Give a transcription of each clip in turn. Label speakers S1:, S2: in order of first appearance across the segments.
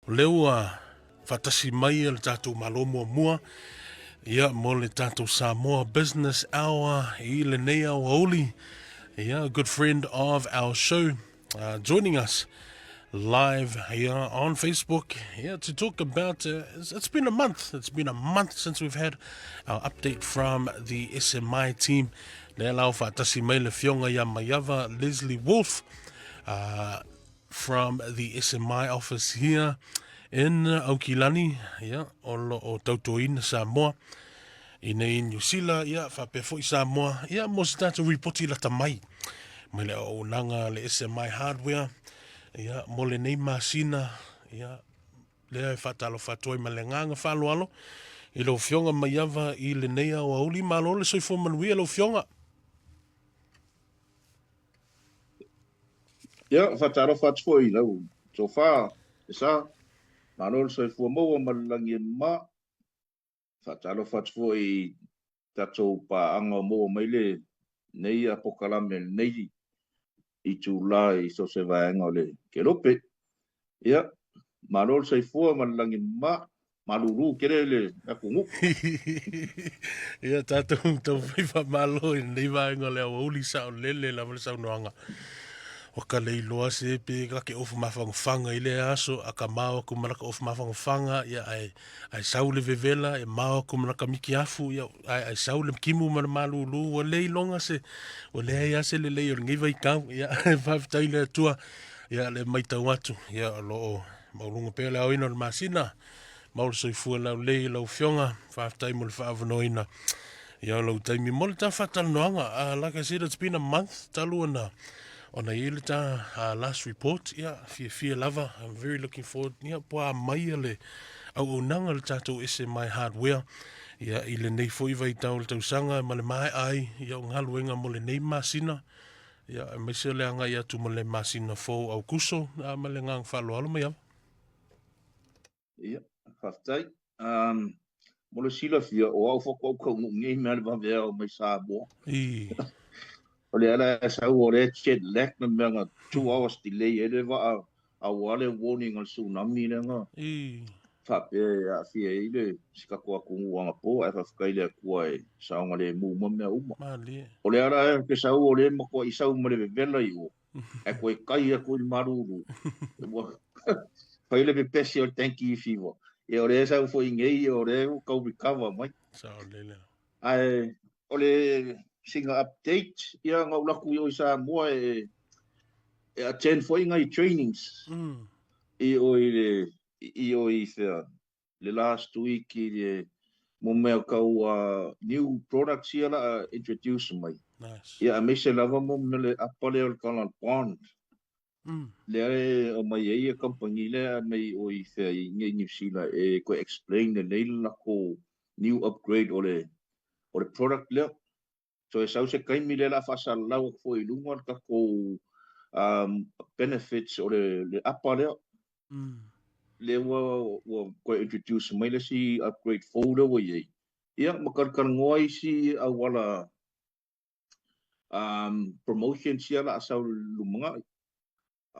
S1: O lea ua faatasi mai le tatou Malo muamua ia mo le tatou Samoa Business Hour i lenei aoauli. Ia, a good friend of our show joining us live here on Facebook here to talk about it's been a month. It's been a month since we've had our update from the SMI team. Lea la o faatasi mai le fionga ia Maiava Leslie Wolf from the SMI office here in Aukilani, ia, o lo o tautoina Samoa i nei New Zealand, ia, faapea foi Samoa, ia, mo se tatou ripoti lata mai, mai le auaunaga le SMI Hardware, ia, mo lenei masina, ia, lea e faatalofa atu ai ma le agaga faaaloalo i lau Afioga Maiava i lenei aoauli. Malo le soifua manuia lau Afioga.
S2: Ia, faatalofa atu foi i lau tofa, e sa, malo le soifua maua ma le lagi e mama. Faatalofa atu foi i tatou paaga o maua mai lenei apokalame i lenei itula i so o se vaega o le kelope. Ia, malo le soifua ma le lagi e mama. Malulu tele le atunuu.
S1: Ia tatou taumafai faamalo i lenei vaega o le aoauli saolele lava le saunoaga. Ua ka le iloa se pe ka ke ofu mafangafaga i lea aso a ka mao aku ma laka ofu mafangafaga ia ae ae sau le vevela e mao aku ma laka miki afu ia ae ae sau le kimu ma le malulu ua le iloga se ua leai lava se lelei o lenei vaitau ia faafetai i le Atua ia le maitau atu ia o lo o Maualuga pea le aoina o le masina, mau le soifua laulelei i lau Afioga, faafetai mo le faaavanoaina ia o lau taimi mo le ta faatalanoaga. Like I said, it's been a month talu ona ona i ai le ta last report. Ia, fiafia lava, I'm very looking forward. Ia, po a mai le auaunaga le tatou SMI Hardware ia i lenei foi vaitau o le tausaga ma le maea ai ia o galuega mo lenei masina. Ia, aemaise o le agai atu ma le masina fou Aukuso, a ma le agaga faaaloalo mai ava.
S2: Ia, faafetai. Um, mo le silafia, o au faatoa ou taunuu nei mea le vaveao mai Samoa.
S1: I.
S2: O le ala e sau o le jet lag na mea na 2 hours delay ai le vaa aua le warning o le tsunami lea na
S1: I.
S2: faapea e aafia ai le si tatou atunuu anapo, ae faafetai i le Atua e saogalemu ma mea uma.
S1: Malie.
S2: O le ala e te sau o le matuai sau ma le vevela i o, ae toe kai atu i le malulu. Ua fai le pepesi o le dengue fever. Ia o lea sau foi nei, o lea ua tau recover mai.
S1: Saolele.
S2: Ae o le sina update, ia na ou alu atu i o i Samoa e attend foi nai trainings i o i le i o i fea le last week i le mo mea tau new products ia la a introduce mai.
S1: Nice.
S2: Ia aemaise lava mo mea le apa lea o le Colorbond. Lea e aumai ai ia company lea aumai o i fea i nei New Zealand e toe explain lelei le latou new upgrade o le product lea. So e sau se taimi lea o le a faasalalau atu foi i luga le tatou benefits o le apa lea. Lea ua toe introduce mai le isi upgrade fou lea ua i ai. Ia ma talatalanoa isi auala promotions ia o le a sau i le lumanai.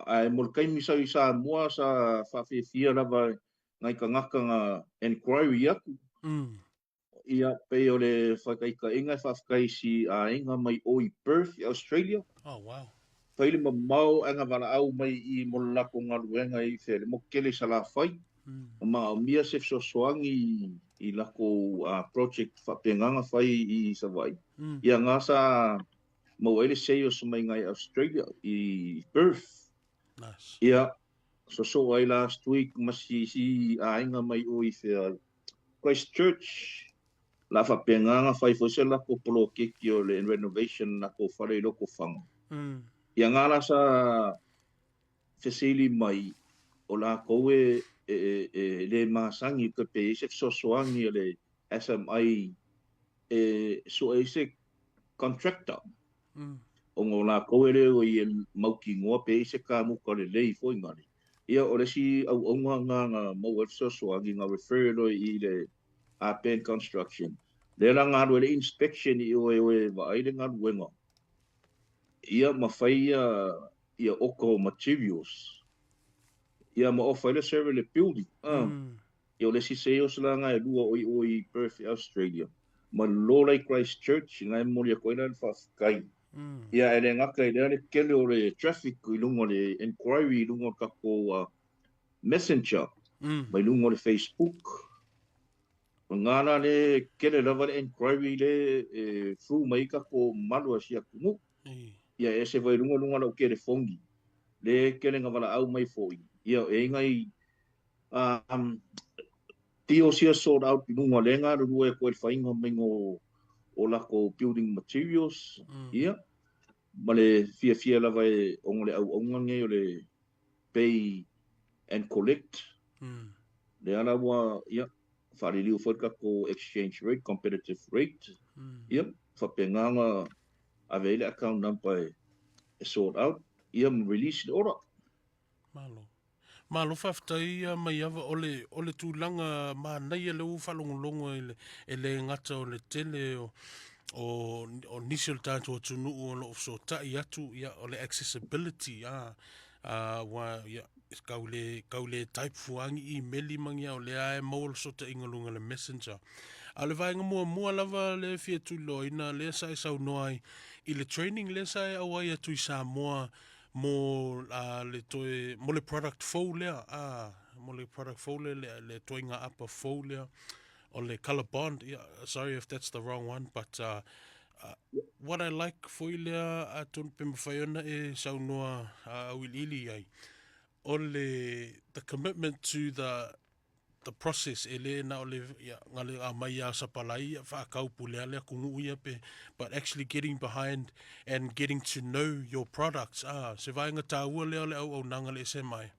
S2: Ae mo le taimi sau i Samoa sa faafiafia lava nai tagata na enquiry atu. Ia, pei o le faataitaiga e faafetai i si aiga mai o i Perth i Australia.
S1: Oh, wow.
S2: Fai le mamao ae na valaau mai i mo le latou galuega i fea, le motu tele i Salafai. Ma manaomia se fesoasoani i latou project faapena na fai i Savaii. Ia na sa maua ai le sales mai i Australia i Perth.
S1: Nice.
S2: Ia, sosoo ai last week ma si isi aiga mai o i fea, Christchurch, la faapena na fai foi se latou poloketi o le renovation latou fale i Lotofaga. Ia na la sa fesili mai o latou e le masani pe i ai se fesoasoani a le SMI e sue ai se contractor. Ona o latou e le o i e mautinoa pe i ai se kamuta lelei foi ngale. Ia o le isi auauna na na maua ai le fesoasoani na refer loa i le Apen Construction. Lea la na alu ai le inspection i o e o e vaai le galuega. Ia ma fai ia oka o materials. Ia ma ofa ai le survey le building. Ia o le isi sales la na e lua o i o i Perth i Australia. Ma lo la i Christchurch, na e momoli atu ai la le faafetai. Ia e le gata i lea le tele o le traffic i luga o le enquiry i luga o le tatou messenger ma i luga o le Facebook. O lena la le tele lava le enquiry le e through mai ai tatou mamalu a si atunuu. Ia e ese foi i luga luga o lau telefoni le tele na valaau mai foi. Ia e i ai nai deals ia sold out i luga o lea galulue atu ai i le faiga maiga o latou building materials. Ia ma le fiafia lava e ona o le auauna lenei o le pay and collect. Lea la ua ia faaliliu foi le tatou exchange rate, competitive rate. Ia faapena ona ave ai le account number e sort out ia ma release le order.
S1: Malo. Malo faafetai ia Maiava o le o le tulaga manaia lea ua faalogologo i le e le gata o le tele o o, o nisi o le tatou atunuu o lo o fesootai atu ia o le accessibility a a ua ia kau le kau le type fua ni imeli ma ni o lea e maua le fesootaiga luga le messenger. A o le vaega muamua lava lea e fia tuliloaina lea sa e saunoa ai i le training lea sa e auai atu i Samoa mo le toe mo le product fou lea a mo le product fou lea le, le toenga apa fou lea o le color bond yeah, sorry if that's the wrong one but what I like foi lea atonu pe mawhai ona e saunoa auiliili ai o le the commitment to the process e le na o le ia nga le a mai a sapalai ia whaakau pule ale atunuu ia pe but actually getting behind and getting to know your products ah se vaega tāua lea o le auaunaga le SMI.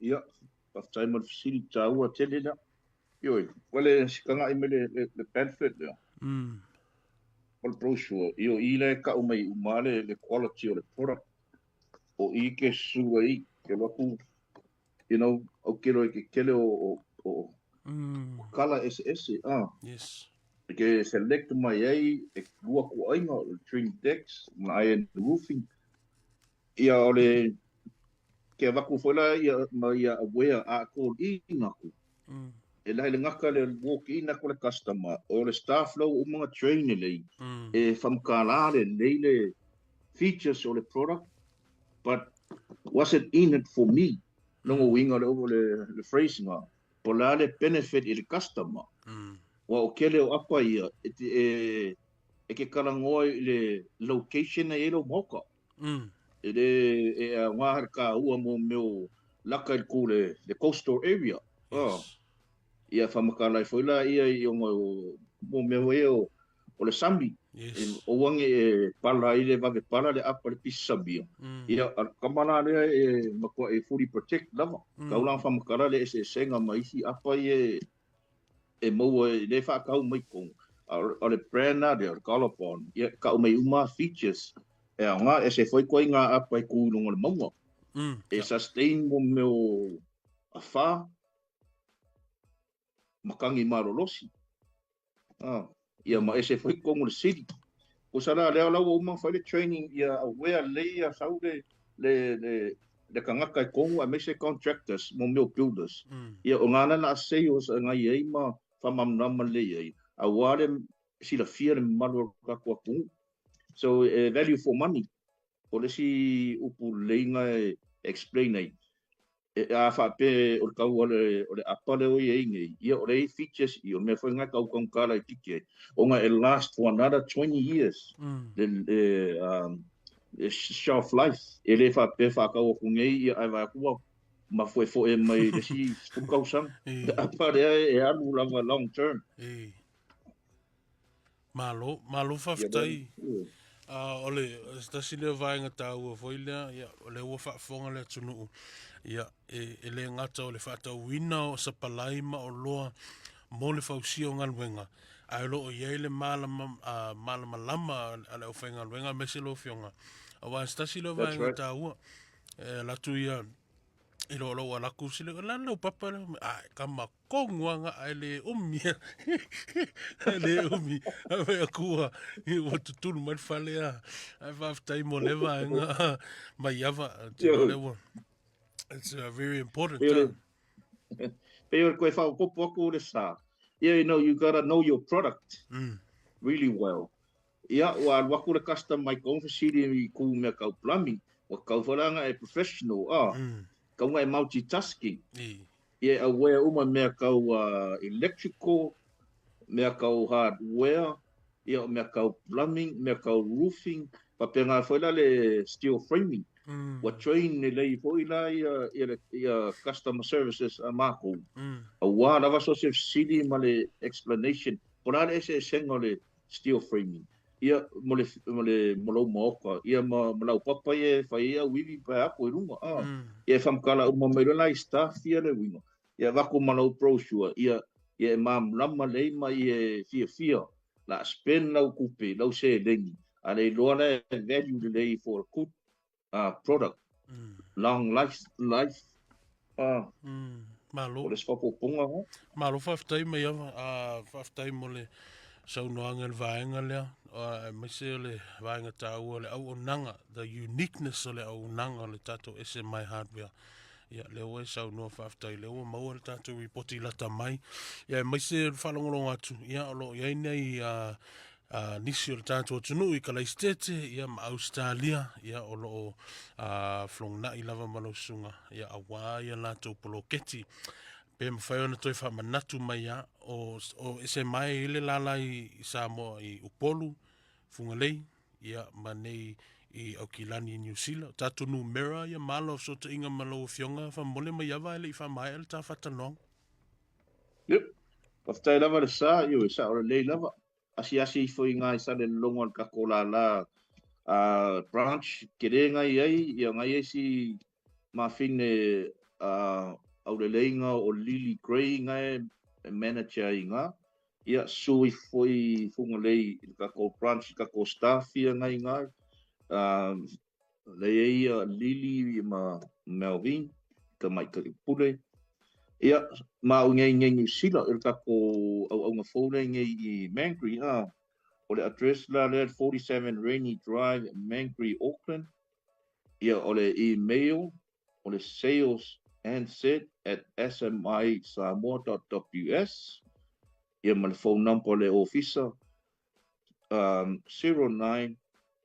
S2: Ia, faafetai mo le fesili tāua tele lea. Ioe, ua le sikaga'i mai le, le, le pamphlet lea. O le brochure, io i lea e ka'u mai uma le, le quality o le product. O i ke su ai, ke alu atu, you know, autilo i ke kele o, o, o kala eseese, ah.
S1: Yes.
S2: E ke select mai ai e lua kuaiga o le Trintex ma Iron Roofing. Ia o le ke avatu foi la ia ma ia aware a call in aku. E lae le gata le walk in aku le customer o le staff la ua uma ona train lelei e whamkala lelei le features o le product but was it in it for me? Longa uiga o le le phrase nga po o le a le benefit i le customer. Ua o kele o apa ia e e e ke kalanoa i le location e i ai lou maoka. E le e aoga le kāua mo mea o laka i le ku le le coastal area.
S1: Yes.
S2: Ia whamakala ai foi la ia i ona o mo mea foi ia o o le sami.
S1: Yes.
S2: E aua ne i e pala ai le vave pala le apa le pisi samia. Ia a o le kama la lea e matua e fully protect lava. Kau la whamakala le eseesega ma isi apa ia e maua e le whaakau mai tonu. A o le brand la lea, o le Colorbond, ia kau mai uma features e aoga ese foi koe i ngā apa e kū i runga o le maunga. E sustain mo mea o awha, makangi malolosi. Ah, ia ma ese foi tonu le city. Ko sa la lea la ua uma fai le training ia aware lelei ia sau le le le le kangaka e kohu aemaise contractors mo mea o builders. Ia o ngā la a sales a ngai ai ma whamamnama lelei ai aua le silafia le mamalu o le tatou atunuu. So e value for money. O le isi upu lelei na e explain ai E a faapea o le tau o le, o le apa lea o i ai nei, ia o lea i features i, o le mea foi lena e tautaugata laitiiti ai, ona e last for another 20 years le, le, le shelf life. E le faapea faatau atu nei, ia ae vaai atu ua mafoefoe mai le isi 10 tausaga. Le apa lea e alu lava long term.
S1: Malo, malo faafetai. O le se tasi lea vaega taua foi lea, ia, o lea ua faafofoga le atunuu, ia, e, e le gata o le faatauina o sapalai ma oloa mo le fausia o galuega, ae o lo o i ai le malama, malamalama a le aufaigaluega aemaise lau Afioga. Aua se tasi lea vaega taua, e alu atu ia i lo lou alu atu sile, o le a le laupapa lea? Ai, kama Kongu anga ae le umi ae le umi ae fai atu ua ua tutulu mai le fale a ae faafetai mo lea vaega mai ava tino lea ua. It's very important.
S2: Pei o le, pei o le koe whaopopo aku o le sa. Yeah, you know, you gotta know your product really well. Ia, ua alu aku le customer mai kou fesili i ku mea kau plumbing, ua kau whalanga e professional, ah. Kau ngai multitasking. Ia, aware uma mea kau electrical, mea kau hardware, ia mea kau plumbing, mea kau roofing, faapea foi la le steel framing. Ua train lelei foi la ia ia ia customer services a mākou. Auā lava so se fesili ma le explanation, po o le a le eseesega o le steel framing. Ia mo le mo le mo lou maoka, ia ma ma lau papa ia e fai ai auivi pa e ako i luga, ah. Ia e faamatala uma mai loa la i staff ia le uiga. Ia avatu ma lau brochure, ia ia e malamalama lelei ma ia e fiafia la spend lau tupe, lau seleni, a le iloa la e value lelei for a good product, long life, life. Ah.
S1: Malo.
S2: O le se faaopoopoga lena.
S1: Malo faafetai Maiava, faafetai mo le saunoaga i le vaega lea, aemaise o le vaega taua o le auaunaga, the uniqueness o le auaunaga o le tatou SMI Hardware. Ia, lea ua e saunoa faafetai, lea ua maua le tatou ripoti lata mai. Ia, aemaise o le faalogologo atu, ia, o lo o i ai nei nisi o le tatou atunuu i Kalaisitete, ia, ma Ausetalia, ia, o lo o felogonai lava ma lau susuga, ia, auā ia latou poloketi. Pe mafai ona toe faamanatu mai lava, o SMI e i ai le lala i Samoa i Upolu, Fugalei, ia, ma nei i Aukilani i Niu Sila. O tatou numera ia ma alo o fesootaiga ma lau Afioga faamolemole mai ava e le i faamaea le ta faatalanoaga.
S2: Yep. Faafetai lava le sa, ioe, sao lelei lava. Asiasi ifo i ngā i Salelologa o le tatou lālā branch tele ngai ai, ia ngai ai si mafine auleleiga o Lily Gray ngai e manager ai ngā. Ia, susu ifo foi i Fugalei i le tatou branch, i tatou staff ia ngai ngā. Lei ai ia Lily ma Melvin, tamaitai pule. Ia, ma au nei nei Niu Sila, i le tatou auauna fou lea nei i Mangere, a. O le address la lea 47 Rainy Drive, Mangere, Auckland. Ia, o le email, o le salesnz@smisamoa.ws. Ia, ma le phone number o le ofisa, 09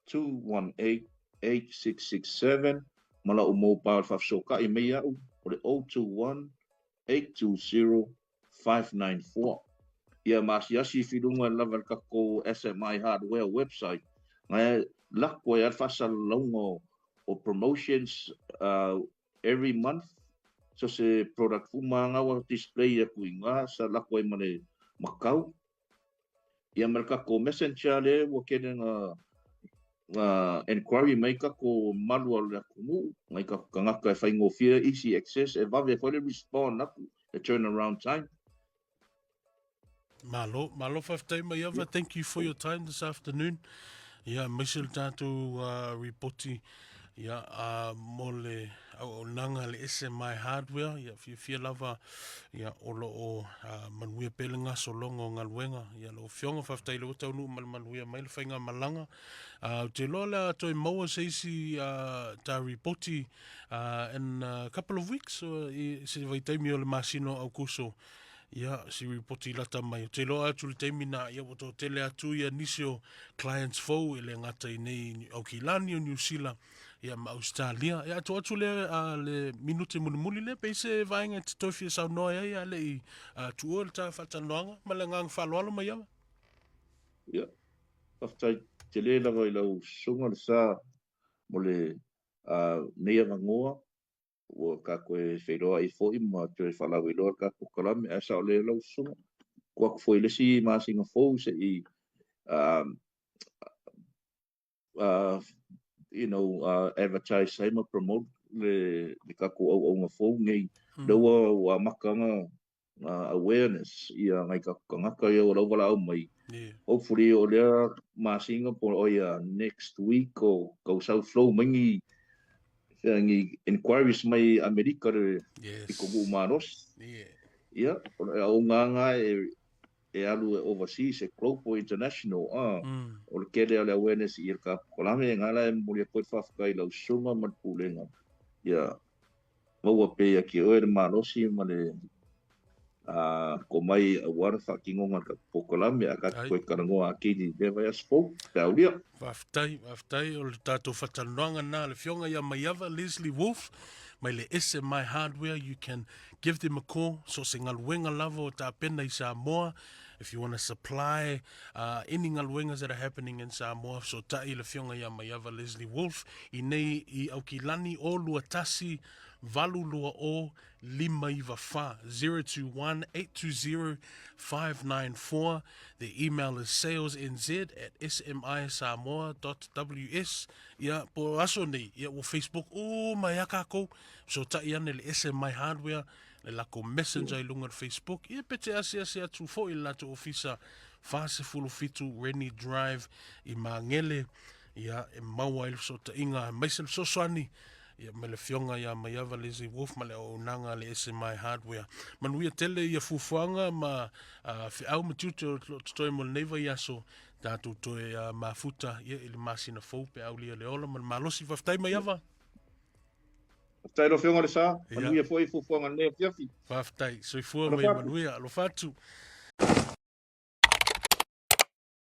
S2: 218 8667, ma lau mobile faafesootai mai au, o le 021 820 594. Ia, ma asiasi i luga lava le tatou SMI Hardware website, ngai lako ai le faasalalauga o promotions every month, so se product uma nga ua display aku i ngā sa lako ai ma le makau. Ia, ma le tatou messenger le ua kene nga inquiry mai tatou malu o le atunuu, ngai tatou tagata e faigofie easy access, e vave foi le respond aku, le turnaround time.
S1: Malo, malo faafetai Maiava. Thank you for your time this afternoon. Ia, aemaise le tatou ripoti ia, mo le auaunaga le SMI Hardware. Ia, fiafia lava ia, o lo o manuia pea le gasologa o galuega. Ia, lau Afioga, faafetai lea ua taunuu ma le manuia mai le faigamalaga. Ou te iloa o le a toe maua se isi ta ripoti in a couple of weeks, i se vaitaimi o le masina o Aukuso. Ia, si ripoti lata mai. Ou te iloa atu le taimi na, ia ua toatele atu ia nisi o clients fou e le gata i nei Aukilani o Niu Sila, ia ma Australia. Ia atu atu lea le minute mulimuli lea, pe i se vaega e te toe fia saunoa ai a le i tuua le ta faatalanoaga ma le agaga faaaloalo Maiava.
S2: Ia, faafetai tele lava i lau susuga le sa mo le nei avanoa. Ua tatou e feiloai foi ma toe faalauiloa le tatou polokalame, ae sao lelei lau susuga. Tuu atu foi i le isi masina fou se i you know, advertise ai ma promote le tatou auauna fou nei. Lea ua amata ona awareness ia ngai tatou tagata ia ua lau valaau mai. Hopefully o lea masina po o ia next week o tau sau flow mai ni fea ni inquiries mai Amerika le pito nuu malosi. Ia, o le auaunaga e alu e overseas, e global international, o le tele o le awareness i le tatou polokalame, na la e momoli atu ai le faafetai i lau susuga ma le pulega. Ia. Maua pea ia ki oe le malosi ma le komai aua le faatinoga o le tatou polokalame ae tatou toe talanoa atili i lea vaiaso fou pe aulia.
S1: Faafetai, faafetai. O le tatou faatalanoaga lena a le Afioga ia Maiava Leslie Wolf mai le SMI Hardware. You can give them a call. So se galuega lava o tapena i Samoa. If you want to supply any galuegas that are happening in Samoa, fesootai i le Afioga ia Maiava Leslie Wolf i nei i Aukilani o 21 820 594 021 820 594. The email is salesnz at smisamoa.ws. Ia, po o aso nei, ia ua Facebook uma ia kākou. Fesootai ane le SMI Hardware, le lako messenger i luga o le Facebook. Ia, pe te asiasi atu foi i le latou ofisa 47 Rennie Drive i Māngere. Ia, e maua ai le fesootaiga, aemaise le fesoasoani ia ma le Afioga ia Maiava Leslie Wolf ma le auaunaga a le SMI Hardware. Manuia tele ia fuafuaga ma feau ma tiute o lo o totoe mo lenei vaiaso, tatou toe mafuta ia i le masina fou pe aulia le ola ma le malosi. Faafetai Maiava.
S2: Faafetai lau Afioga Lesa, manuia foi fuafuaga i lenei afiafi.
S1: Faafetai, soifua ma ia manuia, alofa atu.